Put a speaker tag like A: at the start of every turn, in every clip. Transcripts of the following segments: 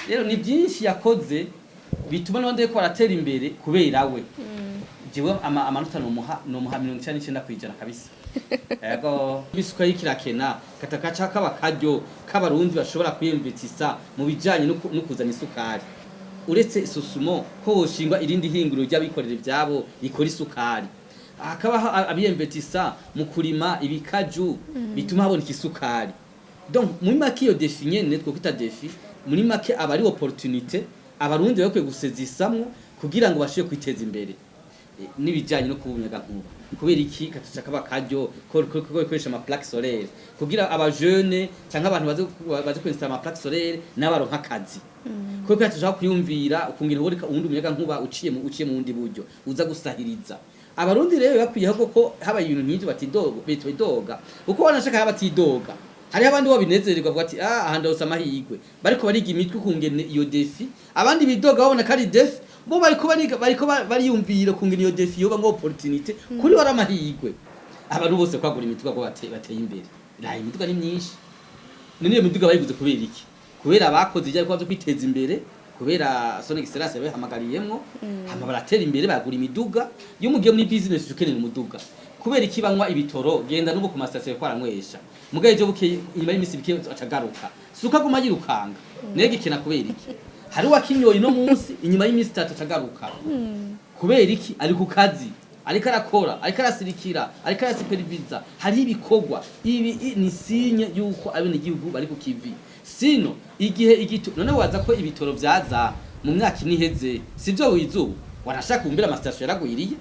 A: Rero ni byinshi yakoze bituma n'abandi bariko baratera imbere kubera we. Jewe amanota nomuha 99% kabisa. Ego, isukari kirakena katakaca kaba karyo k'Abarundi bashobora kwiyumvitisa mu bijanye no kuzana isukari. Uretse SOSUMO, ko hoshingwa irindi hinguriro ry'abikorera ivyabo rikora isukari, hakabaho abiyemvetisa mu kurima ibikaju bituma haboneka isukari. Donc muri make, iyo défi nyene twokwita défi, muri make aba ari opportunité Abarundi bakwiye gusezisamwo kugira ngo bashobore kwiteza imbere. N'ibijanye no kuba umuyagankuba, kubera iki katuca kaba karyo ko gukoresha ama plaques solaires kugira aba jeunes canke abantu baze kwinstalla ama plaques solaires n'abaronka akazi, kuko tushaka kwiyumvira ukungena uboneka uwundi umuyagankuba uciye mu wundi buryo uza gusahiriza Abarundi. Rero bakwiye ko habaye ibintu nk'ivyo batidoga, bitidoga, kuko wanashaka batidoga. Hariho abandi bo binezererwa, bavuga ati: "Ah, aha ndose amahirwe." Bariko bariga imitwe ukungene iyo défi, abandi bidoga babona ko ari défi, bo bariko bariga, bariko bariyumvira ukungene iyo défi yoba ngo opportunité kuri wari amahirwe. Abantu bose kwagura imiduga ko bateye imbere. Rayi, imiduga ni myinshi. None iyo miduga bayiguze kubera iki? Kubera abakoze ibyo byo kwiteza imbere, kubera Son Excellence yabihamagariyemwo, hama baratera imbere, bagura imiduga. Iyo mugiye muri business ukenera umuduga. Kubera iki banywa ibitoro? Genda n'ubu ku masitasiyo ko aranywesha, mugaye ejo bukeye, inyuma y'iminsi mike acagaruka, suka aguma yirukanga nege ikena. Kubera iki hari uwakinyoye no munsi, inyuma y'iminsi 3 acagaruka? Kubera iki? Ari ku kazi, ariko arakora, ariko arasirikira, ariko arasuperiviza, hariho ibikorwa. Ibi ni signe yuko abenegihugu bari ku kivi. Sino igihe igito none waza ko ibitoro vyaza mu myaka 4 iheze, sivyo wizuba wanashaka kumbira, amasitasiyo yaragwiriye,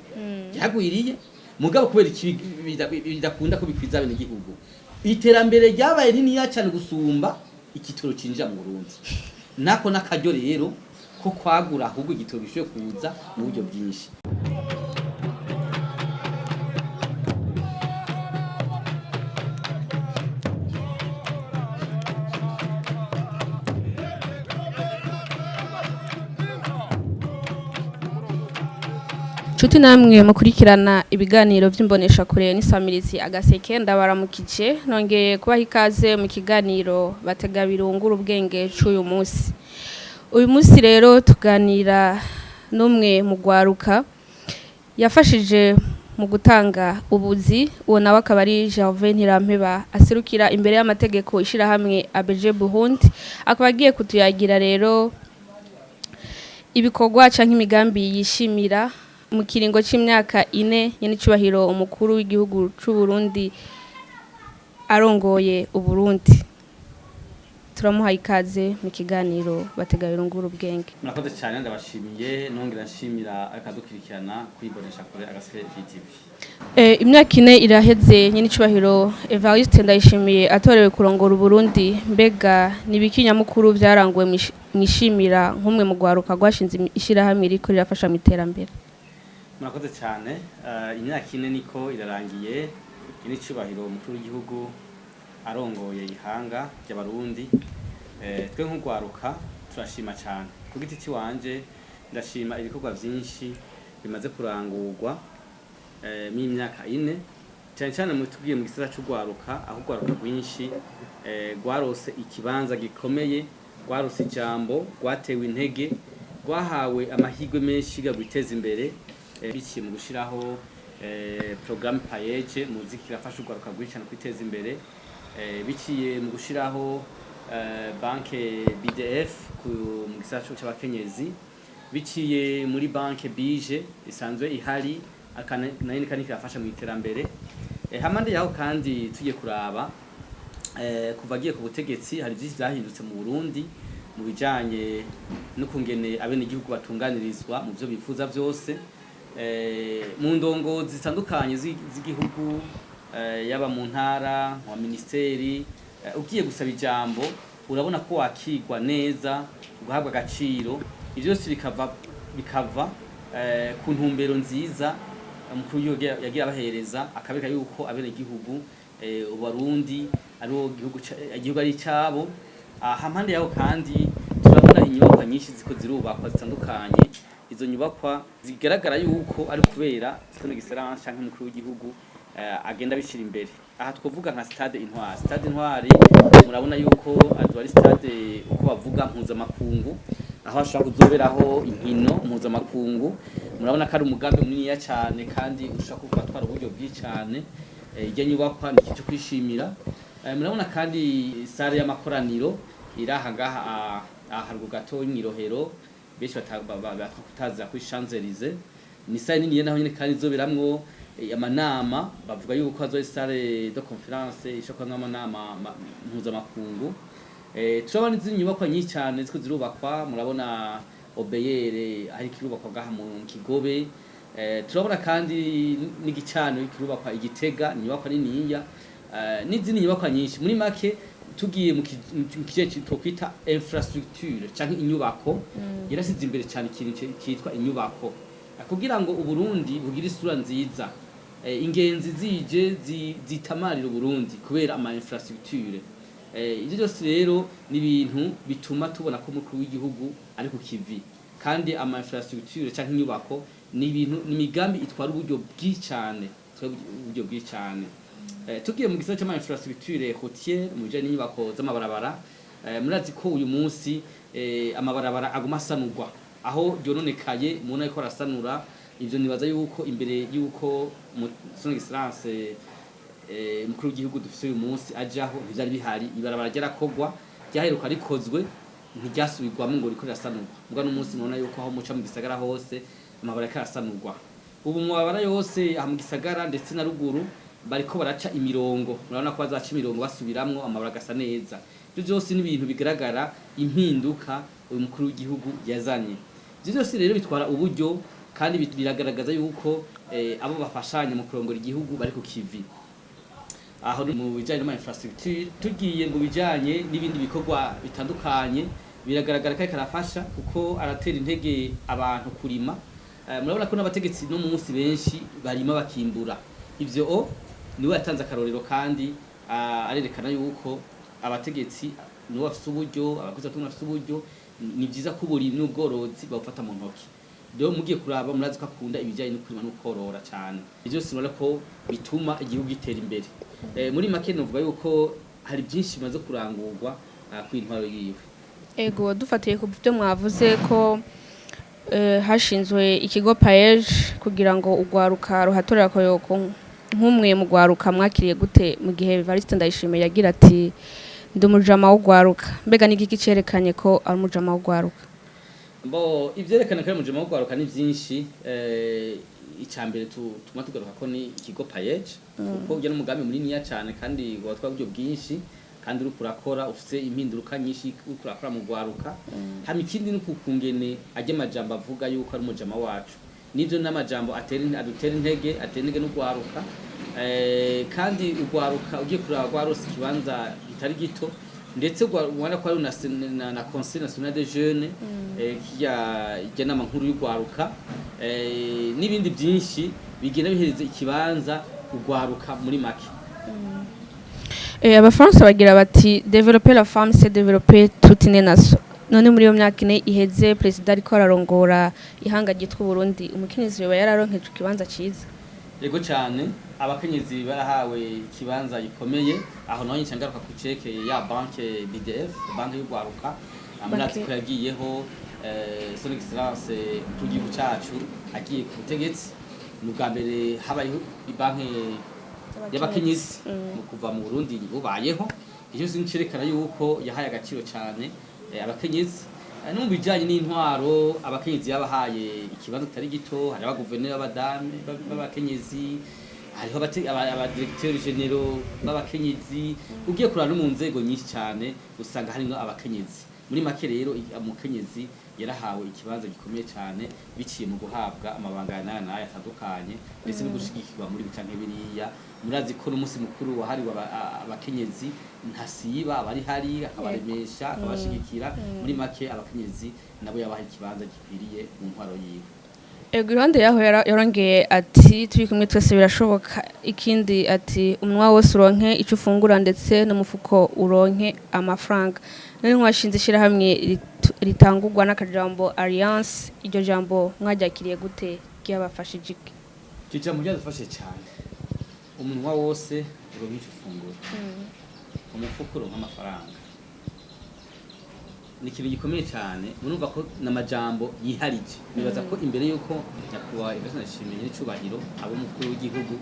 A: yaragwiriye. Mugabo kubera iki bidakunda ko bikwiza abenegihugu? Iterambere ryabaye rininiya cyane gusumba igitoro cinjira mu Burundi. Nako n'akaryo rero ko kwagura ahubwo igitoro gishoboye kuza mu buryo bwinshi.
B: Nshuti namwe mukurikirana ibiganiro by'imboneshakure n'isamirizi Agaseke, ndabaramukije, nongeye kubaha ikaze mu kiganiro Batega Birungura Ubwenge c'uyu munsi. Uyu munsi rero tuganira n'umwe mu gwaruka yafashije mu gutanga ubuzi. Uwo nawe akaba ari Gervais Ntirampeba, aserukira imbere y'amategeko ishirahamwe ABG Burundi, akaba agiye kutuyagira rero ibikorwa canke imigambi yishimira mu kiringo c'imyaka 4 nyen'icubahiro umukuru w'igihugu c'u Burundi arongoye Uburundi. Turamuhaye ikaze mu kiganiro Batega Birungura Ubwenge.
A: Murakoze cyane, ndabashimiye, nongera nshimira akadukurikirana kwibonesha kure Agaseke TV.
B: Imyaka 4 iraheze nyen'icubahiro Evariste Ndayishimiye atorewe kurongora Uburundi. Mbega ni ibiki nyamukuru vyaranguwe mwishimira nk'umwe mu rwaruka rwashinze ishirahamwe ririko rirafasha mu iterambere?
A: Murakoze cyane. Imyaka 4 niko irarangiye nyen'icubahiro umukuru w'igihugu arongoye ihanga ry'Abarundi. Twe nk'urwaruka turashima cyane. Ku giti ciwanje ndashima ibikorwa vyinshi bimaze kurangurwa m'imyaka 4, cyane cyane mu tugiye mu gisata c'urwaruka, aho urwaruka rwinshi rwarose ikibanza gikomeye, rwarose ijambo, rwatewe intege, rwahawe amahirwe menshi yo guteza imbere, biciye mu gushiraho programme PAEEJ muzi kirafasha urwaruka rwinshi cyane kwiteza imbere, biciye mu gushiraho banke BDF mu gisata c'abakenyezi, biciye muri banke BIJE isanzwe ihari, akana nayo kandi kirafasha mu iterambere. Hamande yaho kandi tugiye kuraba, kuva agiye ku butegetsi hari byinshi byahindutse mu Burundi mu bijanye n'ukungene abenegihugu batunganirizwa mu byo bifuza byose, mu ndongozi zitandukanye z'igihugu, yaba mu ntara, mu ministeri. Ugiye gusaba ijambo urabona ko wakigwa neza, ugahabwa agaciro. Ivyo byose bikava ku ntumbero nziza umukuru w'igihugu yagiye abahereza, akabereka yuko abenegihugu Abarundi aribo gihugu, igihugu ari icabo. Aha mpande yaho kandi turabona inyubakwa nyinshi ziko zirubakwa zitandukanye. Izo nyubakwa zigaragara yuko ari kubera Son Excellence canke umukuru w'igihugu agenda abishira imbere. Aha twovuga nka Stade Intwari. Stade Intwari murabona yuko azoba ari stade, uko bavuga, mpuzamakungu, aho hashobora kuzoberaho inkino mpuzamakungu. Murabona ko ari umugambi muniniya cyane kandi ushobora kubatwara uburyo bwinshi cyane. Iryo nyubakwa ni ikintu cyo kwishimira. Murabona kandi salle y'amakoraniro iri aha ngaha, aha haruguru gato mw'irohero, benshi kutaza kuri Champs-Élysées. Ni salle nini naho nyene kandi izoberamwo amanama. Bavuga yuko hazoba salle de conférence ishobora kubamwo amanama mpuzamakungu. Turabona izindi nyubakwa nyinshi cyane ziko zirubakwa. Murabona OBR aho kirubakwa ngaha mu Kigobe. Turabona kandi n'igicaniro kirubakwa igitega, inyubakwa niniya, n'izindi nyubakwa nyinshi. Muri make, tugiye mu kice twokwita infrastructure canke inyubako, yarasize imbere cyane ikintu cyitwa inyubako kugira ngo Uburundi bugire isura nziza, ingenzi zije zitamarira Uburundi kubera ama infrastructure. Ibyo byose rero ni ibintu bituma tubona ko umukuru w'igihugu ari ku kivi, kandi ama infrastructure canke inyubako ni ibintu, ni imigambi itwara uburyo bwinshi cyane, itwara uburyo bwinshi cyane. Tugiye mu gisata c'ama infrastructure routière, mu bijanye n'inyubako z'amabarabara, murazi ko uyu munsi amabarabara aguma asanurwa aho ryononekaye, mubona yuko arasanura. Ivyo nibaza yuko imbere yuko son excellence umukuru w'igihugu dufise uyu munsi ajaho ntivyari bihari. Ibarabara ryarakorwa, ryaheruka rikozwe, ntiryasubirwamo ngo riko rirasanurwa. Muga n'umunsi mubona yuko aho muca mu gisagara hose amabarabara ariko arasanurwa. Ubu mu mabarabara yose aha mu gisagara ndetse na ruguru bariko baraca imirongo. Murabona ko bazaca imirongo basubiramwo, amabarabara agasa neza. Ivyo vyose ni ibintu bigaragara impinduka uyu mukuru w'igihugu yazanye. Ivyo byose rero bitwara uburyo kandi biragaragaza yuko abo bafashanya mu kurongora igihugu bari ku kivi. Aho ni mu bijanye n'ama infrastructure. Tugiye mu bijanye n'ibindi bikorwa bitandukanye, biragaragara ko ariko arafasha kuko aratera intege abantu kurima. Murabona ko n'abategetsi no munsi benshi barima bakimbura. Ivyo o niwe yatanze akarorero kandi arerekana yuko abategetsi nibo bafise uburyo, abakozi batunga bafise uburyo. Ni vyiza ko uburimyi n'ubworozi babufata mu ntoki. Rero mugiye kuraba, murazi ko akunda ibijanye no kurima no korora cyane. Ivyo byose murabona ko bituma igihugu gitera imbere. Muri make novuga yuko hari byinshi bimaze kurangurwa kw'intwaro yiwe.
B: Ego, dufatiye ku byo mwavuze ko hashinzwe ikigo PAEEJ kugira ngo ugwaruka ruhatorera koyoko, nk'umwe mu gwaruka mwakiriye gute mu gihe Evariste Ndayishimiye yagira ati: "Ndi umujama w'ugwaruka"? Mbega ni igiki cerekanye ko ari umujama w'ugwaruka?
A: Bo, ivyerekana ko ari umujama w'ugwaruka ni vyinshi. Icya mbere tuma tugaruka ko ni ikigo PAEEJ, kuko ujya n'umugambi muniniya cyane kandi watwa uburyo bwinshi kandi uriko urakora ufise impinduka nyinshi, uriko urakora mu gwaruka. Hama ikindi ni ukungene ajya amajambo avuga yuko ari umujama wacu, nivyo n'amajambo atera adutera intege, atera intege n'ugwaruka. Kandi ugwaruka ugiye kuraba rwarose ikibanza kitari gito, ndetse ubona ko ari na Conseil National des Jeunes, kirya irya nama nkuru y'ugwaruka, n'ibindi byinshi bigenda bihereza ikibanza ugwaruka muri make.
B: Abafaransa bagira bati: "Développer la femme, c'est développer toute une nation." None muri iyo myaka 4 iheze perezida ariko ararongora ihanga ryitwa Burundi, umukenyezi yoba yararonkejwe ikibanza ciza?
A: Yego cyane, abakenyezi barahawe ikibanza gikomeye. Aho naho nca ngaruka ku cerekeye ya banke BDF, banke y'ugwaruka. Murazi ko yagiyeho son excellence ku gihugu cacu agiye ku butegetsi. Ni ubwa mbere habayeho ibanke y'abakenyezi mu kuva mu Burundi bubayeho. Icyo sincerekana yuko yahaye agaciro cyane abakenyezi. No mu bijanye n'intwaro abakenyezi yabahaye ikibanza kitari gito. Hari abaguverineri b'abadame b'abakenyezi, hariho abadirecteurs généraux b'abakenyezi. Ugiye kuraba no mu nzego nyinshi cyane usanga harimo abakenyezi. Muri make rero, umukenyezi yarahawe ikibanza gikomeye cyane biciye mu guhabwa amabanga ya n'aya n'aya atandukanye, ndetse no gushigikirwa muri bica nk'ibiriya. Murazi ko n'umunsi mukuru wahariwe abakenyezi ntasiba abari hari, akabaremesha, akabashigikira. Muri make abakenyezi nabo yabaha ikibanza gikwiriye mu ntwaro yiwe.
B: Ego, iruhande yaho yarongeye ati: "Turi kumwe twese birashoboka." Ikindi ati: "Umunwa wose uronke icyo ufungura ndetse n'umufuko uronke amafaranga." None nk'uwashinze ishyirahamwe ritangurwa n'akajambo alliance, iryo jambo mwaryakiriye gute? Ryabafashije iki?
A: Iryo jambo ryadufashije cyane. Umunwa wose uronka ico ufungura, umufuko uronka amafaranga. Ni ikintu gikomeye cyane. Murumva ko n'amajambo yiharije. Nibaza ko imbere y'uko nyakubahwa Evariste Ndayishimiye n'icubahiro abo umukuru w'igihugu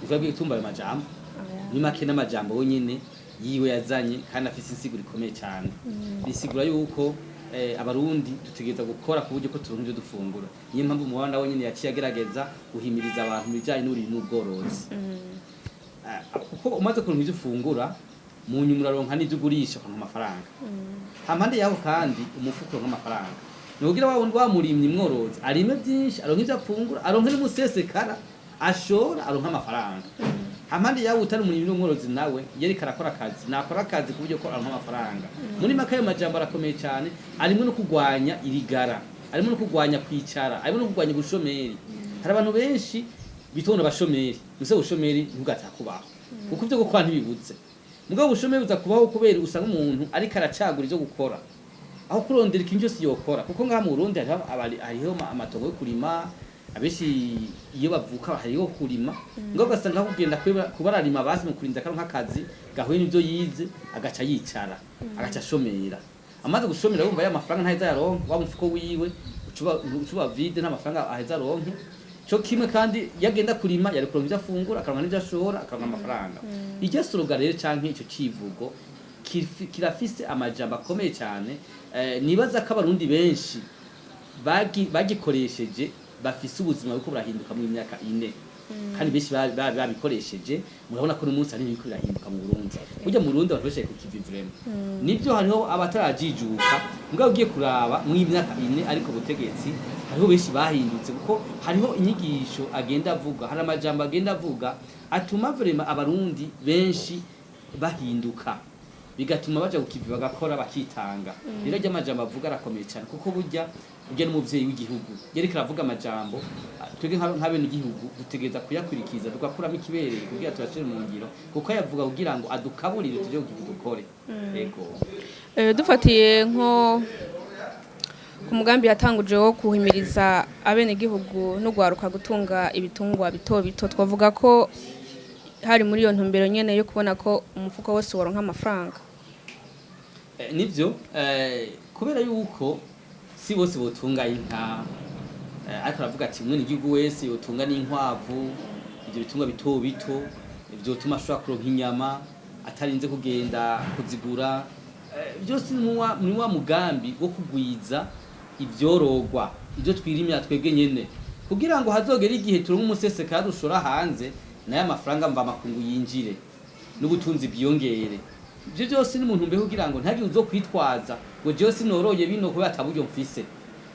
A: bivuga ko itumba ayo majambo ni make, n'amajambo wenyene yiwe yazanye kandi afise insiguro ikomeye cyane. Bisigura yuko abarundi dutegereza gukora ku buryo ko turonka ivyo dufungura. Niyo mpamvu umuhanda wenyene yaciye agerageza guhimiriza abantu mu bijanye n'uburimyi n'ubworozi. Kuko umaze kuronka ivyo ufungura, mu nyuma uraronka n'ivyo ugurisha, ukaronka amafaranga. Hampande yaho kandi umufuko uronka amafaranga, ni ukugira wa wundi wa murimyi mworozi arime byinshi, aronke ivyo afungura, aronke n'umusesekara ashora, aronke amafaranga. Hampande yaho utari umurimyi n'umworozi nawe iyo ariko arakora akazi, nakora akazi ku buryo ko aronka amafaranga. Muri make ayo majambo arakomeye cyane, arimo no kurwanya irigara, arimo no kurwanya kwicara, arimo no kurwanya ubushomeri. Hari abantu benshi bitonda abashomeri muse. Ubushomeri ntibwatakubaho kuko ivyo gukora ntibibuze. Mugabo ubushomeri buza kubaho kubera usanga umuntu ariko aracagura ivyo gukora aho kurondera ikintu cyose yokora. Kuko ngaha mu Burundi hariho hariho amatongo yo kurima, abenshi iyo bavuka hariho kurima, ngo ugasanga aho kugenda kuba ararima basi mu kurinda karonka akazi gahuye n'ivyo yize, agaca yicara, agaca ashomera. Amaze gushomera, wumva ya mafaranga ntaheza yaronka, wa mufuko wiwe ucuba vide, nta mafaranga aheza aronke. Co kimwe kandi yagenda kurima yari kuronka ivyo afungura, akaronka n'ivyo ashora, akaronka amafaranga. Iryo slogan rero canke ico civugo kirafise amajambo akomeye cyane. Nibaza ko abarundi benshi bagikoresheje bafise ubuzima buriko burahinduka mu myaka 4, kandi benshi babikoresheje. Murabona ko n'umunsi hari ibiriko birahinduka mu Burundi. Burya mu Burundi abantu benshi bari kukivi vraiment. Nivyo, hariho abatarajijuka, mugabo ugiye kuraba mu myaka 4 ariko butegetsi, hariho benshi bahindutse, kuko hariho inyigisho agenda avuga, hari amajambo agenda avuga atuma vraiment abarundi benshi bahinduka, bigatuma baja kukivi bagakora, bakitanga. Rero rya amajambo avuga arakomeye cyane, kuko burya urya n'umuvyeyi w'igihugu yariko aravuga amajambo, twebwe nk'abene igihugu dutegereza kuyakurikiza, tugakuramo ikibereye kugira tuyashire mu ngiro, kuko yavuga kugira ngo adukaburire tuje kukivi dukore. Ego.
B: Dufatiye nko ku mugambi yatanguje wo kuhimiriza abenegihugu no gwaruka gutunga ibitungwa bito bito, twavuga ko hari muri iyo ntumbero nyene yo kubona ko umufuko wose woronka amafaranga.
A: Nivyo, kubera yuko si bose botunga inka, ariko aravuga ati mwene igihugu wese yotunga n'inkwavu, ivyo bitungwa bito bito vyotuma ashobora kuronka inyama atarinze kugenda kuzigura. Byose ni muri wa mugambi wo kugwiza ivyorogwa, ivyo twirimira twebwe nyene, kugira ngo hazogere igihe turonke umusesekara dushora hanze, nayo amafaranga mva makungu yinjire n'ubutunzi bwiyongere. Ibyo byose ni umuntu mbeho kugira ngo ntagire uzo kwitwaza ngo jewe sinoroye bino kubera ataburyo mfise.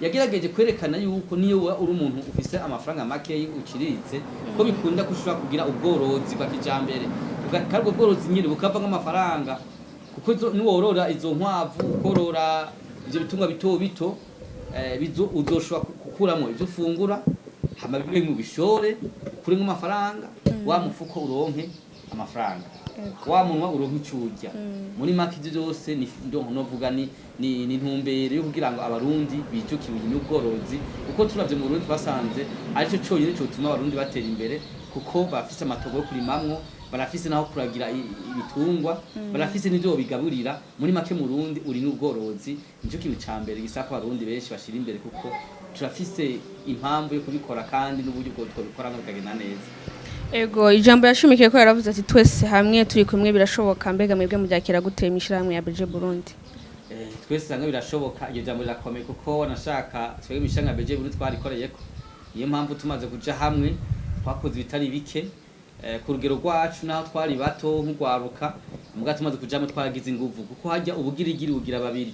A: Yagerageje kwerekana yuko niyo wowe uri umuntu ufise amafaranga make uciriritse, ko bikunda ko ushobora kugira ubworozi bwa kijambere, kandi ubwo bworozi nyine bukavamo amafaranga, kuko niworora izo nkwavu, ukorora ivyo bitungwa bito bito, uzoshobora gukuramo ivyo ufungura, hama bimwe mu bishore ukuremo amafaranga, wa mufuko uronke amafaranga, wa munwa uronke ico urya. Muri make ivyo byose ni ndonko novuga ni ntumbero yo kugira ngo abarundi bijukire uburimyi n'ubworozi, kuko turavye mu Burundi twasanze arico conyene cotuma abarundi batera imbere, kuko bafise amatongo yo kurimamwo, barafise naho kuragira ibitungwa, barafise n'ivyo bigaburira. Muri make mu Burundi uri n'ubworozi nico kintu ca mbere gisaba ko abarundi benshi bashira imbere, kuko turafise impamvu yo kubikora kandi n'uburyo bwo twabikora bikagenda neza.
B: Ego, ijambo yashimikiye ko yaravuze ati twese hamwe turi kumwe birashoboka. Mbega mwebwe muryakira gute mw'ishirahamwe ya BG Burundi?
A: Twese hamwe birashoboka. Iryo jambo rirakomeye, kuko nashaka twebwe imishanga BG Burundi twarikoreyeko. Niyo mpamvu tumaze kuja hamwe twakoze ibitari bike, ku rugero rwacu naho twari bato nk'urwaruka. Muga tumaze kuja hamwe twaragize inguvu, kuko hajya ubugirigiri bugira babiri.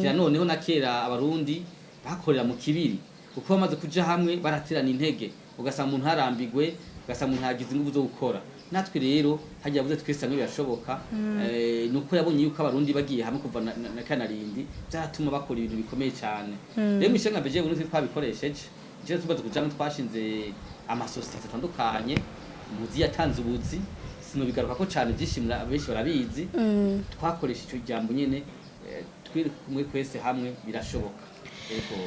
A: Kira noneho na kera abarundi bakorera mu kibiri, kuko bamaze kuja hamwe baraterana intege, ugasanga umuntu harambigwe, ugasanga umuntu yagize inguvu zo gukora. Natwe rero hajya yavuze twese hamwe birashoboka, nuko yabonye yuko abarundi bagiye hamwe kuva na kanarindi byaratuma bakora ibintu bikomeye cyane. Rero mu ishyanga BG Burundi twabikoresheje. Je tumaze kuja hamwe twashinze amasosiyete atandukanye, muzi yatanze ubuzi, sinobigaruka ko cyane byishimira benshi barabizi. Twakoresha icyo jambo nyene, twiri kumwe twese hamwe birashoboka. Ego.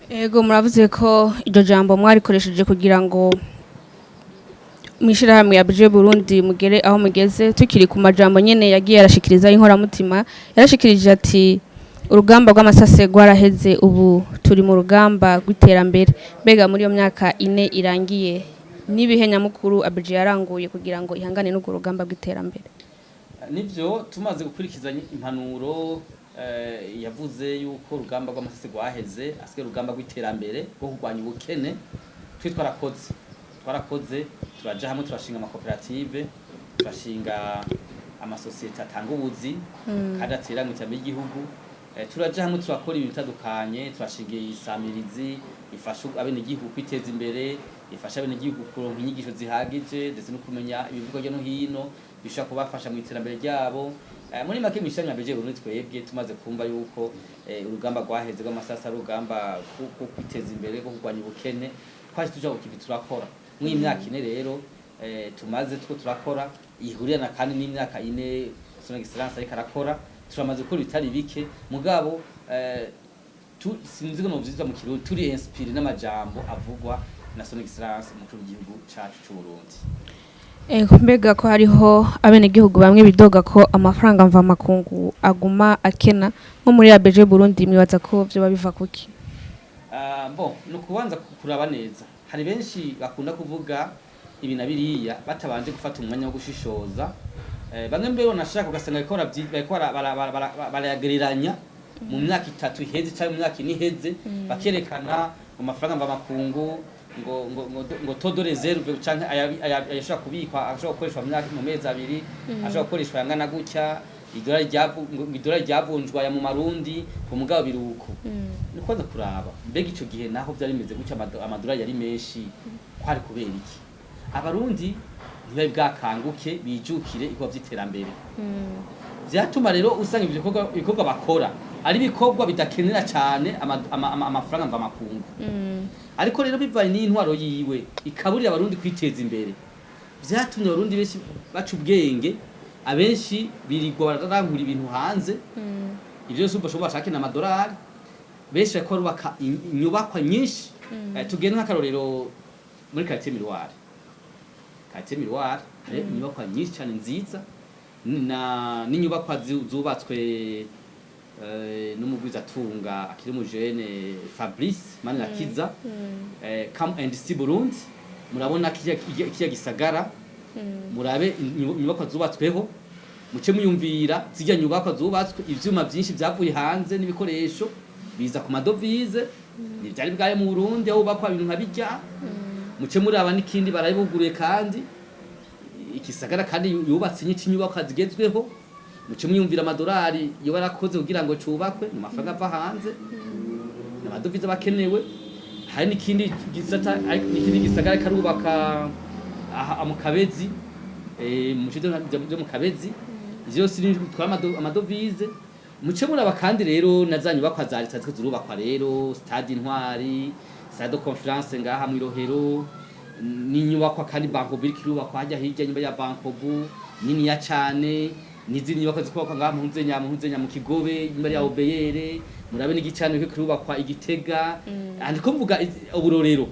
B: Ego, muravuze ko iryo jambo mwarikoresheje kugira ngo Mwishirahamwe ya Buje Burundi mugere aho mugeze. Tukiri ku majambo nyene yagiye arashikiriza inkoramutima, yarashikirije ati: "Urugamba rw'amasase rwaraheze, ubu turi mu rugamba rw'iterambere." Mbega muri iyo myaka 4 irangiye, n'ibihe nyamukuru ABG yaranguye kugira ngo ihangane n'urwo rugamba rw'iterambere?
A: Nivyo, tumaze gukurikiza impanuro yavuze yuko urugamba rw'amasase rwaheze, asigaye urugamba rw'iterambere rwo kurwanya ubukene, twe twarakoze, turaja hamwe, turashinga amakoperative, turashinga amasosiyete atanga ubuzi kandi atera mu iterambere ry'igihugu. Turaja hamwe, turakora ibintu bitandukanye, turashinga isamirizi ifasha abenegihugu kwiteza imbere, ifasha abenegihugu kuronka inyigisho zihagije ndetse no kumenya ibivugwa hirya no hino bishobora kubafasha mu iterambere ryabo. Muri make, mw'ishami ya BG Burundi, twebwe tumaze kumva yuko urugamba rwaheze rw'amasasa, urugamba rwo kwiteza imbere, rwo kurwanya ubukene, twaje tuja ku kivi, turakora. Mw'iyi myaka 4 rero tumaze two turakora, ihurirana kandi n'imyaka 4 Son Excellence ariko arakora, turamaze gukora ibitari bike. Mugabo sinzi ko novyita mu Kirundi, turi inspiré n'amajambo avugwa na Son Excellence umukuru w'igihugu cacu c'u Burundi.
B: Ego, mbega ko hariho abenegihugu bamwe bidoga ko amafaranga mvamakungu aguma akena, nko muri ABG Burundi mwibaza ko vyoba biva kuki?
A: Ah, bon, ni ukubanza kuraba neza. Hari benshi bakunda kuvuga ibi na biriya batabanje gufata umwanya wo gushishoza. Bamwe mbere banashaka ugasanga bariko barayagereranya mu myaka 3 iheze cyangwa mu myaka 4 iheze, bakerekana ngo amafaranga mvamakungu ngo taux de réserve canke ayashobora kubikwa, ashobora gukoreshwa mu mezi 2, ashobora gukoreshwa yangana gutya, ngo idolari ryavunjwa ya mu marundi, ngo mugabo biruko. Ni kwanza kuraba mbega ico gihe naho vyari bimeze gutya, amadolari yari menshi, kwari kubera iki? Abarundi ntibari bwakanguke bijukire ibikorwa vy'iterambere. Vyatuma rero usanga ivyo ibikorwa bakora ari ibikorwa bidakenera cane amafaranga mvamakungu. Ariko rero bivanye n'intwaro yiwe ikaburira Abarundi kwiteza imbere, vyatumye Abarundi benshi baca ubwenge, abenshi birirwa bararangura ibintu hanze. Ivyo vyose ubwo bashaka amadolari. Benshi bariko barubaka inyubakwa nyinshi. Tugende nk'akarorero muri quartier Miroir. Quartier Miroir hari inyubakwa nyinshi cyane nziza na n'inyubakwa zubatswe n'umugwizatunga akiri umujene Fabrice Manirakiza, Come and See Burundi. Murabona kirya gisagara, murabe inyubakwa zubatsweho, muce muyumvira zirya nyubakwa zubatswe, ivyuma vyinshi vyavuye hanze n'ibikoresho biza ku madovize, ntivyari bwaye mu Burundi aho hubakwa ibintu nka birya. Muce muraba n'ikindi barabibuguruye kandi igisagara, kandi yubatse nyinshi inyubakwa zigezweho. Muce muyumvira amadolari iyo barakoze kugira ngo cubakwe mu mafaranga ava hanze, amadovize abakenewe. Hari n'ikindi gisata, n'ikindi gisagara karubaka aha mu Kabezi, mu bice byo mu Kabezi, vyose ni bitwara amadovize. Muce muraba kandi rero na za nyubakwa za leta ziriko zirubakwa rero, stade Intwari, salle de conférence ngaha mw'i Rohero, n'inyubakwa kandi Bancobu iriko irubakwa hajya hirya nyuma ya Bancobu niniya cane, n'izindi nyubakwa zikubakwa ngaha mu Nzenya mu Kigobe nyuma ya Obeyere. Murabe n'igicaniro kiriko kirubakwa i Gitega. Aha ndiko mvuga uburorero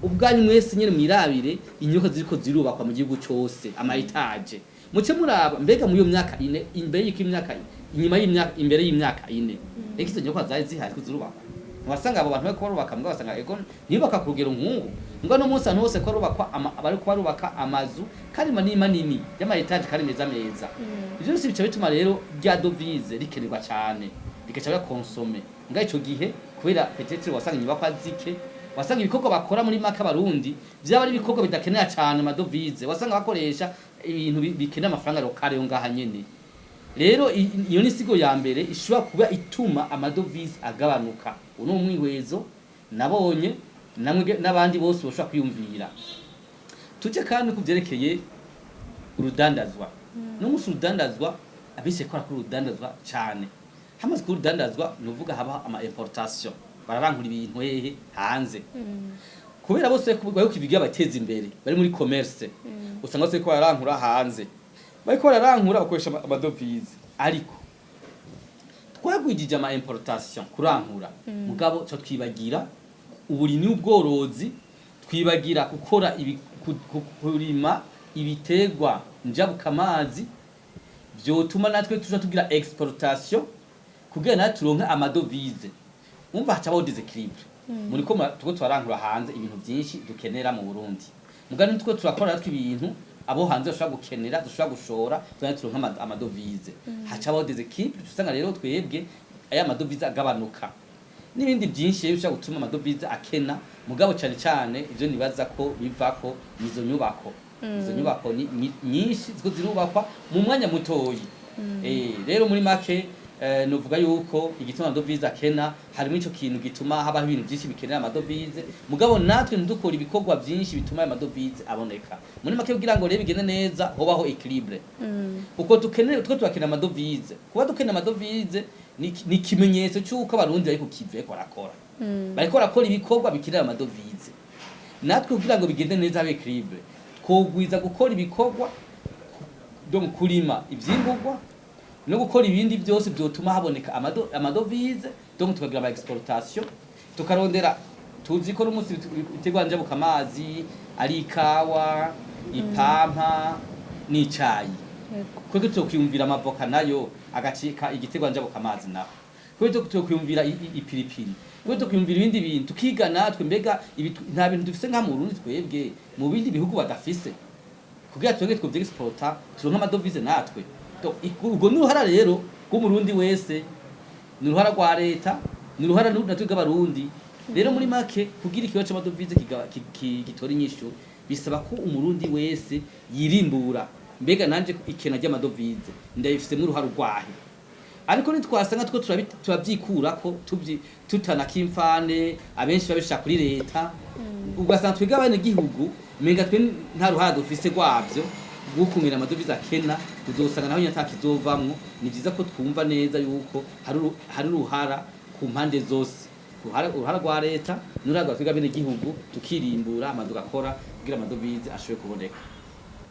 A: ubwanyu mwese nyene, mwirabire inyubako ziriko zirubakwa mu gihugu cose, ama étages. Muce muraba mbega muri iyo myaka 4, imbere y'iko imyaka, inyuma y'imyaka, imbere y'imyaka 4, eko izo nyubakwa zari zihari ko zirubakwa? Wasanga abo bantu bariko barubaka mbwa basanga ego ntibubaka ku rugero nk'ubu mbwa no munsi ahantu hose ko barubakwa bariko barubaka amazu kandi manini manini y'ama étages kandi meza meza. Ivyo byose bica bituma rero rya devise rikenerwa cane, rigaca biba consommé. Mbwa ico gihe kubera peut-être wasanga inyubakwa zike, wasanga ibikorwa bakora muri make Abarundi vyaba ari ibikorwa bidakenera cane amadovize, wasanga bakoresha ibintu bikenera amafaranga locales yo ngaha nyene. Rero iyo ni sigo ya mbere ishobora kuba ituma amadovize agabanuka. Uno ni umwihwezo nabonye namwe n'abandi bose bashobora kwiyumvira. Tuje kandi ku vyerekeye urudandazwa. No musi urudandazwa, abishe kora kuri urudandazwa cane, hamaze kuri urudandazwa nuvuga haba ama importation, bararangura ibintu hehe? Hanze. Kubera bose bariko ibiga bateza imbere bari muri commerce, usanga bose ko bararankura hanze, bariko bararankura bakoresha amadovize. Ariko twagwijije ama importation, kurankura, mugabo cyo twibagira uburimyi ubworozi, twibagira gukora kurima ibiterwa njabukamazi vyotuma natwe tuja tugira exportation kugira natwe turonke amadovize. Umva, hacabaho déséquilibre muri ko tuko twarankura hanze ibintu byinshi dukenera mu Burundi, mugani nitwo turakora natwe ibintu abo hanze bashobora gukenera, dushobora gushora, tugenda turonka amadovize. Hacabaho déséquilibre, usanga rero twebwe aya madovize agabanuka n'ibindi byinshi rero bishobora gutuma amadovize akena. Mugabo cyane cyane ivyo nibaza ko bivako nizo nyubako. Izo nyubako ni nyinshi ziko zirubakwa mu mwanya mutoyi. Rero muri make, novuga yuko igituma amadovize akena harimo ico kintu gituma habaho ibintu byinshi bikenera amadovize, mugabo natwe ntidukora ibikorwa byinshi bituma ayo madovize aboneka. Muri make, kugira ngo rero bigende neza, hobaho équilibre. Uko dukeneye, two turakenera amadovize. Kuba dukenera amadovize ni ikimenyetso cy'uko Abarundi bari ku kivi, bariko barakora, bariko barakora ibikorwa bikenera amadovize. Natwe kugira ngo bigende neza, habe équilibre, twogwiza gukora ibikorwa byo kurima ivyimburwa no gukora ibindi byose byotuma haboneka amadovize, donc tukagira ama exportation, tukarondera. Tuzi ko n'umunsi ibiterwa njabukamazi ari ikawa, ipampa n'icayi. Kwego tukwiyumvira amavoka nayo agacika igiterwa njabukamazi naho, kwego tukwiyumvira ipiripiri, kwego tukwiyumvira ibindi bintu, tukiga natwe mbega nta bintu dufise nka mu Burundi twebwe mu bindi bihugu badafise, kugira twebwe twovye exporta turonke amadovize natwe. Donc, urwo ni uruhara rero rw'Umurundi wese, ni uruhara rwa leta, ni uruhara natwe bw'Abarundi. Rero muri make, kugira ikibazo c'amadovize gitora inyishu, bisaba ko Umurundi wese yirimbura: mbega nanje ikena ry'amadovize ndabifisemo uruhara urwahe? Ariko nitwasanga two turabyikurako, tutanakimfane, abenshi babisha kuri leta, ugasanga twebwe abenegihugu menga twe nta ruhara dufise rwavyo gukumira amadovize akena, uzosanga naho nyine atakizovamwo. Ni vyiza ko twumva neza yuko hari uruhara ku mpande zose, uruhara rwa leta n'uruhara rwa twebwe abenegihugu, tukirimbura amazu tugakora kugira amadovize ashobore kuboneka.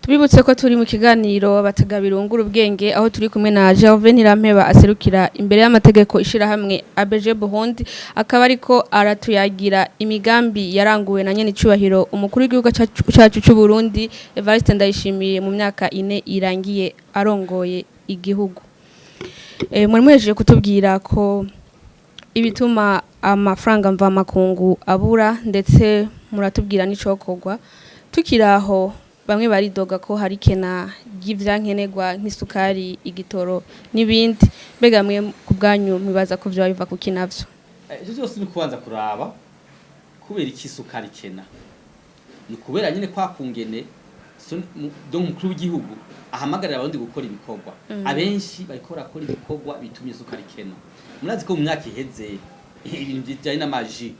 B: Tubibutse ko turi mu kiganiro Bategabirungura Ubwenge, aho turi kumwe na Gervais Ntirampeba aserukira imbere y'amategeko ishirahamwe ABG Burundi, akaba ariko aratuyagira imigambi yaranguwe na nyene icubahiro umukuru w'igihugu cacu c'u Burundi Evariste Ndayishimiye mu myaka 4 irangiye arongoye igihugu. Muri muhejeje kutubwira ko ibituma amafaranga mvamakungu abura, ndetse muratubwira n'icokorwa. Tukiraho, bamwe baridoga ko hari kena ry'ivyankenerwa nk'isukari, igitoro n'ibindi. Mbega mwe ku bwanyu mwibaza ko vyoba biva kuki navyo?
A: Ivyo vyose ni kubanza kuraba kubera iki isukari ikena. Ni kubera nyine kwa kungene donc umukuru w'igihugu ahamagarira Abarundi gukora ibikorwa. Abenshi bariko barakora ibikorwa bituma isukari ikena. Murazi ko mu myaka iheze ibintu bijanye n'amaji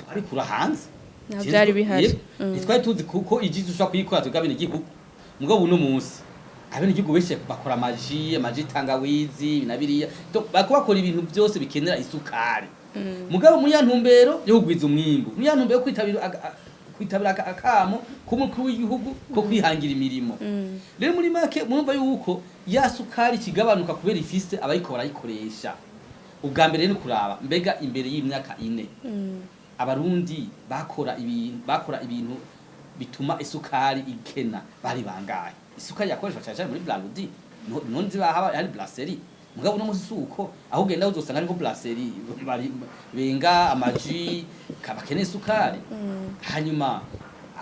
A: twabikura hanze.
B: Nta vyari bihari.
A: Ntitwari tuzi kuko iji dushobora kuyikora twebwe abenegihugu. Mugabo uno munsi abenegihugu benshi bakora amaji, amaji tangawizi na biriya. Donc, bariko bakora ibintu byose bikenera isukari, mugabo muri ya ntumbero yo kugwiza umwimbu, muri ya ntumbero yo kwitabira akamo k'umukuru w'igihugu ko kwihangira imirimo. Rero muri make, murumva yuko ya sukari kigabanuka kubera ifise abayiko barayikoresha. Ubwa mbere ni kuraba mbega imbere y'imyaka 4 Abarundi bakora ibintu bituma isukari ikena bari bangahe? Isukari yakoreshwa cyane cyane muri Brarudi, none bahaba ari brasserie. Mugabo no musi suko aho ugenda uzosanga ariko brasserie bari benga amaji kabakeneye isukari. Hanyuma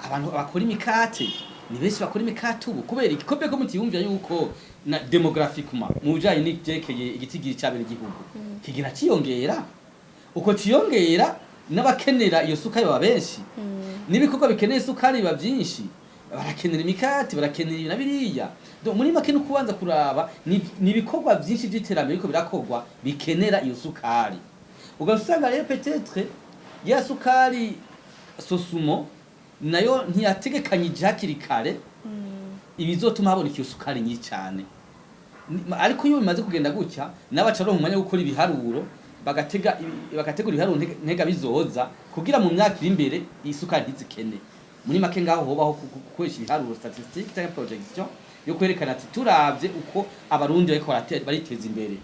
A: abantu bakora imikate ni benshi, bakora imikate ubu kubera iki? Ko mutiyumvira yuko na démographiquement, mu bijanye n'ivyerekeye igitigiri c'abene igihugu kigenda ciyongera, uko ciyongera n'abakenera iyo sukari baba benshi, n'ibikorwa bikeneye isukari biba byinshi, barakenera imikati, barakenera ibi na biriya. Donc, muri make no kubanza kuraba ni ibikorwa byinshi by'iterambere biriko birakorwa bikenera iyo sukari. Ugasanga rero peut-être ya sukari SOSUMO nayo ntiyategekanyije hakiri kare ibizotuma haboneka iyo sukari nyinshi cyane. Ariko iyo bimaze kugenda gutya, n'abaca baronka umwanya wo gukora ibiharuro, bagategura ibiharuro ntega bizoza kugira mu myaka iri imbere isukari ntizikene. Muri make, ngaho hobaho gukoresha ibiharuro, statistique cyangwa projection yo kwerekana ati turavye uko Abarundi bariko bariteza imbere,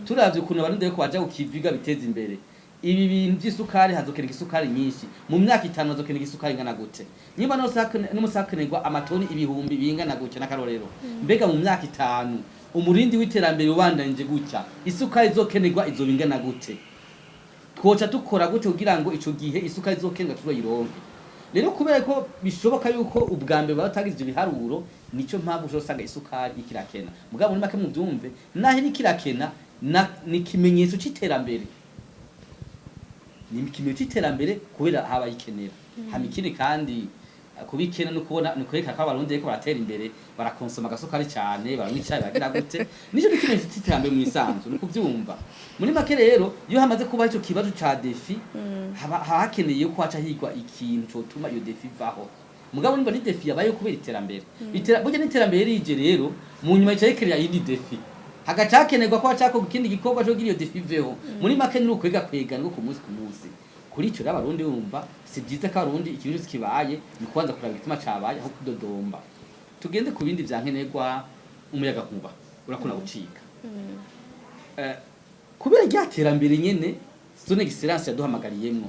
A: turavye ukuntu Abarundi bariko baja kukiviga biteza imbere. Ibi bintu by'isukari, hazokenerwa isukari nyinshi mu myaka 5, hazokenerwa isukari ingana gute? Niba n'umusakenerwa amatoni ibihumbi bingana gutya n'akarorero, mbega mu myaka 5 umurindi w'iterambere ubandanije gutya, isukari izokenerwa izoba ingana gute? Twoca dukora gute kugira ngo ico gihe isukari izokenerwa tuzoyironke? Rero kubera ko bishoboka yuko ubwa mbere batagize ivyo biharuro, nico mpamvu ushobora usanga isukari ikirakena. Mugabo muri make muvyumve, naho iri kirakena ni ikimenyetso c'iterambere, ni ikimenyetso c'iterambere kubera habayikenera. Hama ikindi kandi, kubikena no kubona ni kwereka ko Abarundi bariko baratera imbere, barakonsoma agasukari cyane, baranywa icayi, bagira gute. Nico ikimenyetso c'iterambere mu isanzwe, ni kuvyumva muri make. Rero iyo hamaze kuba ico kibazo ca défi, haba hakeneye ko haca higwa ikintu cotuma iyo défi ivaho. Mugabo nimba ni défi yabaye kubera iterambere, burya n'iterambere rije rero mu nyuma yicaye kerera iyindi défi, hagaca hakenerwa ko haca hakorwa ikindi gikorwa co kugira iyo défi iveho. Muri make ni ukwega kwegana ku munsi ku munsi. Kuri ico rero, Abarundi bumva si byiza ko Abarundi ikintu cyose kibaye ni kubanza kuraba igituma cabaye aho kudodomba. Tugende ku bindi vya nkenerwa. Umuyaga nkuba urakunda gucika. Kubera rya terambere nyene Son Excellence yaduhamagariyemwo,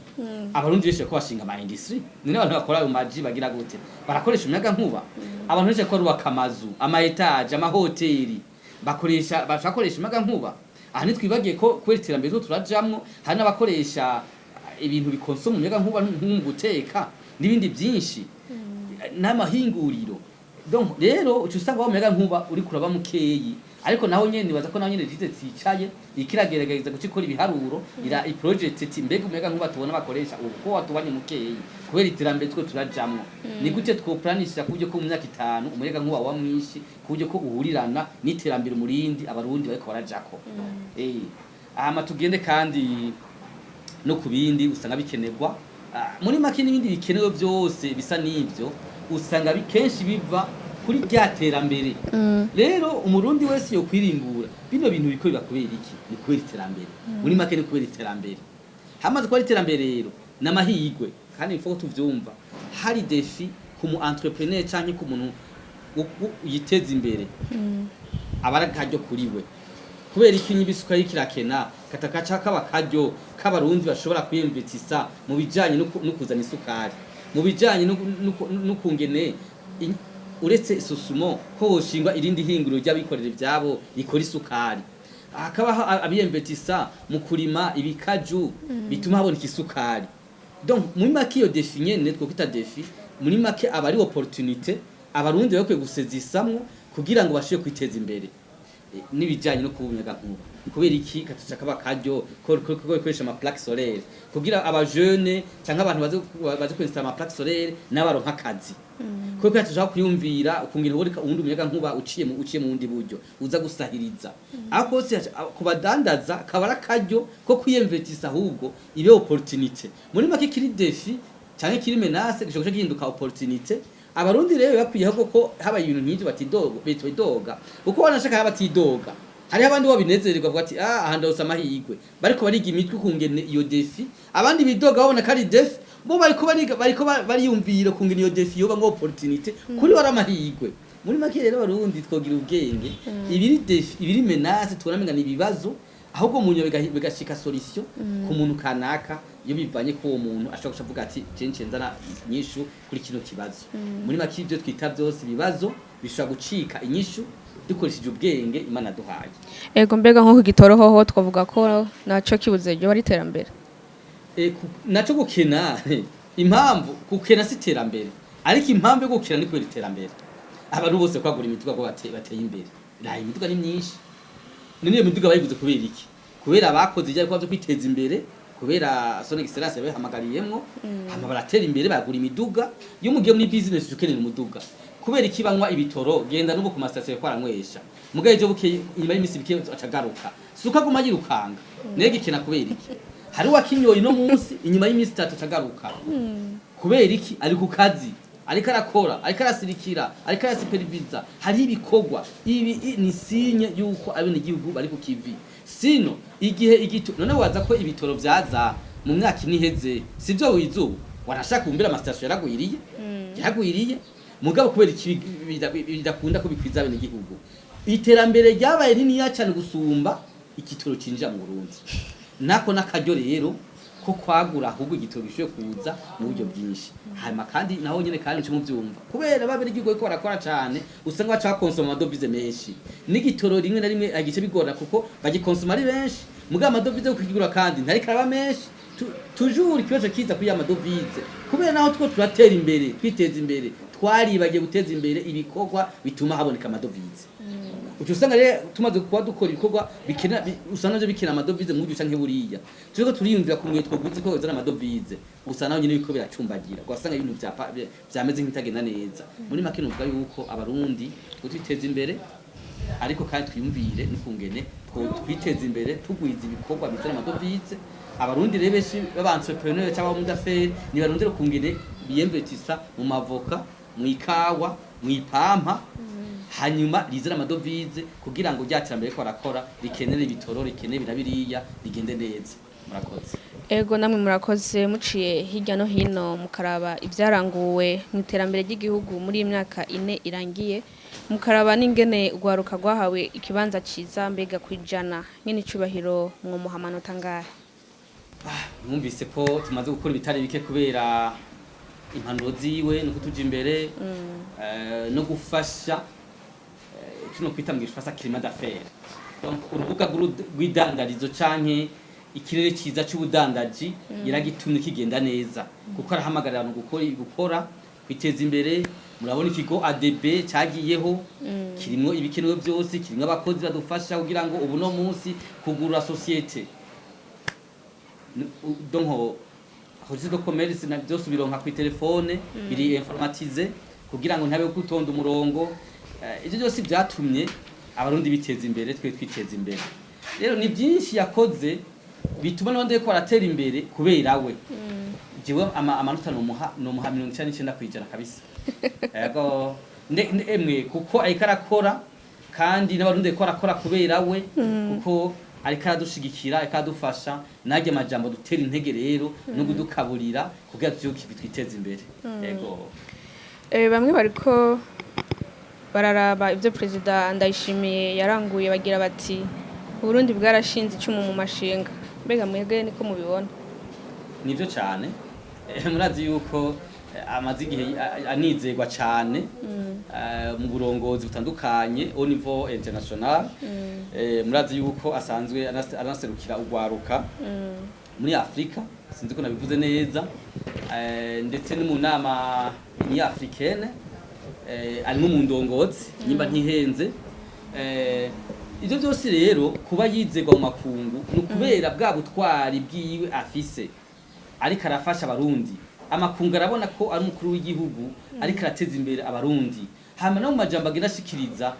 A: Abarundi benshi bariko bashinga ama industrie. None abantu bakora ayo maji bagira gute? Barakoresha umuyaga nkuba. Abantu benshi bariko barubaka amazu, ama étages, amahoteli, bakoresha, bashaka umuyaga nkuba. Aha ntitwibagiye ko kubera iterambere turiko turajamwo, hari n'abakoresha ibintu bikonsoma umuyaga nkuba nko mu guteka n'ibindi byinshi n'amahinguriro. Donc rero uca usanga wa muyaga nkuba uri kuraba mukeyi, ariko naho nyene nibaza ko naho nyene jize zicaye ikiragerageza guca ikora ibiharuro, ira i project iti mbega umuyaga nkuba tubona bakoresha ubu ko watubanye mukeyi kubera iterambere two turajamwo, ni gute twoplanisha ku buryo ko mu myaka 5 umuyaga nkuba wa mwinshi, ku buryo ko uhurirana n'iterambere umurindi Abarundi bariko barajako? Hama tugende kandi no ku bindi usanga bikenerwa. Muri make n'ibindi bikenewe byose bisa n'ibyo usanga kenshi biva kuri rya terambere. Rero Umurundi wese yo kwirimbura bino bintu biko biba kubera iki? Ni kubera iterambere. Muri make ni kubera iterambere. Hamaze kuba iterambere rero n'amahirwe, kandi bifo ko tuvyumva, hari défi ku mu entrepreneur canke ku muntu yiteza imbere, aba ari akaryo kuri we. Kubera iki niba isukari kirakena, katakaca kaba karyo k'Abarundi bashobora kwiyumvitisa mu bijanye no kuzana isukari, mu bijanye no kungene uretse isusumo ko hoshingwa irindi hinguriro ry'abikorera ivyabo rikora isukari, hakabaho abiyemvetisa mu kurima ibikaju bituma haboneka isukari. Donc muri make iyo défi nyene twokwita défi, muri make aba ari opportunité Abarundi bakwiye gusezisamwo kugira ngo bashobore kwiteza imbere. N'ibijanye no kuba umuyagankuba, kubera iki katuca kaba karyo ko gukoresha ama plaques solaires kugira aba jeunes canke abantu baze kwinstalla ama plaques solaires n'abaronka akazi? Kuko tushaka kwiyumvira ukungena uboneka uwundi umuyaga nkuba uciye mu wundi buryo uza gusahiriza aho kose ku badandaza, kaba ari akaryo ko kwiyemvetisa, ahubwo ibe opportunité. Muri make kiri défi canke kiri menace gishobora gihinduka opportunité. Abarundi rero bakwiye ko habaye ibintu nk'ivyo batidoga, bitidoga, kuko wanashaka batidoga. Hariho abandi bo binezererwa, bavuga ati: "Ah, aha ndose amahirwe." Bariko bariga imitwe kungene iyo défi. Abandi bidoga babona ko ari défi, bo bariko bariga, bariko bariyumvira kungene iyo défi yoba ngo opportunité kuri bo ari amahirwe. Muri make rero, Abarundi twogira ubwenge, ibiri défi, ibiri menace tubona menga ni ibibazo, ahubwo mu nyuma bigashika solution ku muntu kanaka, iyo bivanye ko uwo muntu ashobora guca avuga ati: "Je nce nzana inyishu kuri kino kibazo." Muri make ibyo twita byose ibibazo bishobora gucika inyishu dukoresheje ubwenge Imana duhaye.
B: Ego, mbega nko ku gitoro hoho twavuga ko naco kibuze ryo ari iterambere?
A: Naco gukena, impamvu gukena si iterambere, ariko impamvu yo gukena ni kubera iterambere. Abantu bose kwagura imiduga ko bateye imbere, raha imiduga ni myinshi. None iyo miduga bayiguze kubera iki? Kubera abakoze ibyo byo kwiteza imbere, kubera Son Excellence yabihamagariye,mwo hama baratera imbere, bagura imiduga. Iyo mugiye muri business ukenera umuduga. Kubera iki banywa ibitoro? Genda n'ubu ku masitasiyo ko aranywesha, mugaye ejo bukeye inyuma y'iminsi bike acagaruka, suka aguma yirukanga. Nege ikena kubera iki? Hari wakinyoye no munsi, inyuma y'iminsi 3 acagaruka. Kubera iki? Ari ku kazi, ariko arakora, ariko arasirikira, ariko arasupervisa, hariho ibikorwa. Ibi ni signe yuko abenegihugu bari ku kivi. Sino igihe igito none waza ko ibitoro vyaza mu myaka 4 iheze, sivyo wizuba wanashaka kumbira amasitasiyo yaragwiriye, yaragwiriye. Mugabo kubera iki bidakunda ko bikwiza abenegihugu? Iterambere ryabaye rininiya cyane gusumba igitoro cinjira mu Burundi. Nako n'akaryo rero. Ko kwagura ahubwo igitoro gishoboye kuza mu buryo bwinshi. Hanyuma kandi naho nyene kandi nce muvyumva, kubera babiri igihugu bariko barakora cane, usanga baca bakonsoma amadovize menshi, n'igitoro rimwe na rimwe agice bigora kuko bagikonsoma ari benshi, mugabo amadovize yo kukigura kandi ntariko araba menshi. Toujours ikibazo kiza kuri ya madovize, kubera naho two turatera imbere, twiteza imbere, twaribagiye guteza imbere ibikorwa bituma haboneka amadovize. Uca usanga rero tumaze kuba dukora ibikorwa bikena usanga navyo bikena amadovize mu buryo canke buriya. Turiko turiyumvira ku mwe twoguze ko bizana amadovize, usanga naho nyene biriko biracumbagira, ugasanga ibintu vyameze nk'ibitagenda neza. Muri make novuga yuko Abarundi twiteza imbere, ariko kandi twiyumvire n'ukungene twiteza imbere tugwiza ibikorwa bizana amadovize. Abarundi rero benshi b'aba entrepreneur cyangwa abamudaferi nibarondera ukungene biyemvetisa mu mavoka, mu ikawa, mu ipampa, hanyuma rizana amadovize kugira ngo rya terambere ko barakora rikenere ibitoro, rikenere birabiriya, rigende neza. Murakoze.
B: Ego, namwe murakoze. Muciye hirya no hino mukaraba ibyaranguwe mu iterambere ry'igihugu muri iyi myaka 4 irangiye, mukaraba n'ingene urwaruka rwahawe ikibanza ciza, mbega kwijana nyene icubahiro mwomuha amanota angahe?
A: Mwumvise ko tumaze gukora ibitari bike kubera impanuro ziwe no kutuja imbere, no gufasha tuno kwita mu gifaransa climat d'affaires, donc urubuga rw'idandarizo canke ikirere ciza c'ubudandaji. Yaragitumye kigenda neza kuko arahamagarira abantu gukora kwiteza imbere. Murabona ikigo ADB cyagiyeho, kirimwo ibikenewe byose, kirimwo abakozi badufasha kugira ngo ubu no munsi kugurura société, donc registre de commerce na byose ubironka ku telefone, biri informatisé kugira ngo ntabe gutonda umurongo. Ivyo byose byatumye Abarundi biteza imbere, twe twiteza imbere. Rero ni byinshi yakoze bituma n'abandi bariko baratera imbere kubera we. Jewe amanota nomuha 99% kabisa. Yego, emwe, kuko ariko arakora kandi n'Abarundi bariko barakora kubera we, kuko ariko aradushigikira, ariko aradufasha naryo amajambo dutera intege rero no kudukaburira kugira tuvyuke twiteze imbere. Yego.
B: Bamwe bariko bararaba ibyo Perezida Ndayishimiye yaranguye bagira bati Uburundi bwarashinze icumu mu mashinga. Mbega mwebwe niko mubibona?
A: Nivyo cane. Murazi yuko amaze igihe anizerwa cane mu burongozi butandukanye au niveau international. Murazi yuko asanzwe anaserukira urwaruka muri Afrika, sinzi ko nabivuze neza, ndetse no mu nama ni africaine arimo mu ndongozi nimba ntihenze. Ivyo byose rero kuba yizerwa mu makungu ni ukubera bwa butwari bwiwe afise, ariko arafasha Abarundi. Amakungu arabona ko ari umukuru w'igihugu ariko arateza imbere Abarundi. Hama no mu majambo agenda ashikiriza,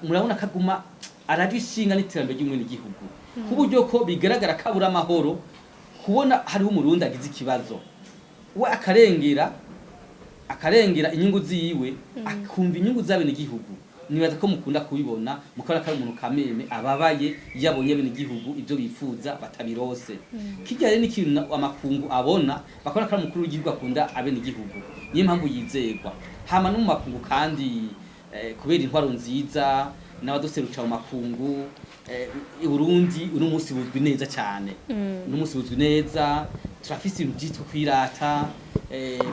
A: murabona ko aguma aragishinga n'iterambere ry'umwenegihugu, ku buryo ko bigaragara ko abura amahoro kubona hariho Umurundi agize ikibazo, we akarengera inyungu ziwe, akumva inyungu z'abenegihugu. Nibaza ko mukunda kubibona, mukabona ko ari umuntu kameme ababaye iyo abonye abenegihugu ibyo bifuza batabirose. Kirya rero ni ikintu amakungu abona, bakabona ko ari umukuru w'igihugu akunda abenegihugu, niyo mpamvu yizerwa. Hama no mu makungu kandi, kubera intwaro nziza n'abaduserukira mu makungu, i Burundi uno munsi buzwi neza cyane. Uno munsi buzwi neza, turafise ibintu byitwa kwirata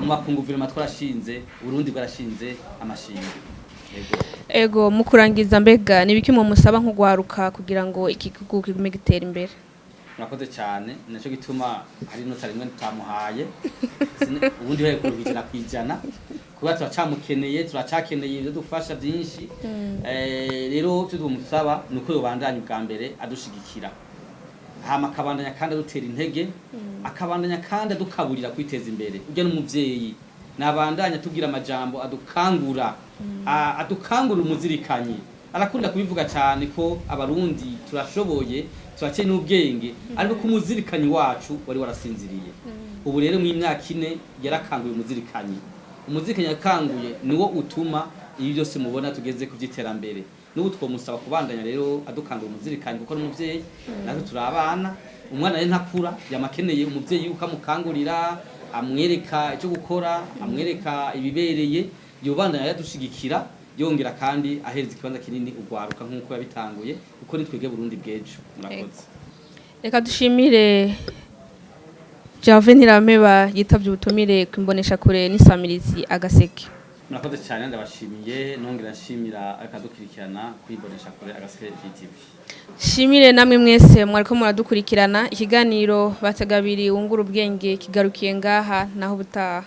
A: mu makungu. Vraiment twarashinze, Burundi bwarashinze amashinge. Yego.
B: Ego, mu kurangiza, mbega ni ibiki musaba nk'ugwaruka kugira ngo iki gihugu kigume gitera imbere?
A: Murakoze cyane. Nacyo gituma hari inota rimwe tutamuhaye. Ubundi we ku 100%, kuba turacamukeneye, turacakeneye ibyo dufasha byinshi. Rero icyo tumusaba ni uko yobandanya ubwa mbere adushigikira, hama akabandanya kandi adutera intege, akabandanya kandi adukaburira kwiteza imbere. Urya n'umuvyeyi, nabandanya tubwira amajambo adukangura, adukangura umuzirikanyi. Arakunda kubivuga cyane ko Abarundi turashoboye, turakeye n'ubwenge, ariko ko umuzirikanyi wacu wari warasinziriye. Ubu rero mu myaka 4 yarakanguye umuzirikanyi. Umuzirikanyi yakanguye niwo utuma ibi byose mubona tugeze ku by'iterambere. N'ubu twomusaba kubandanya rero adukangura umuzirikanyi, kuko n'umuvyeyi, natwe turi abana. Umwana rero ntakura, yamakeneye umuvyeyi yuko amukangurira, amwereka icyo gukora, amwereka ibibereye. Yobandanya yadushigikira, yongera kandi ahereza ikibanza kinini urwaruka nk'uko yabitanguye, kuko ni twebwe Burundi bw'ejo. Murakoze.
B: Reka dushimire. Gervais Ntirampeba yitavye ubutumire kw'imboneshakure n'isamirizi Agaseke.
A: Murakoze cyane, ndabashimiye, nongera nshimira akadukurikirana kwibonesha kure Agaseke TV.
B: Shimire namwe mwese mwariko muradukurikirana. Ikiganiro Bategabiri wungura ubwenge kigarukiye ngaha, naho ubutaha.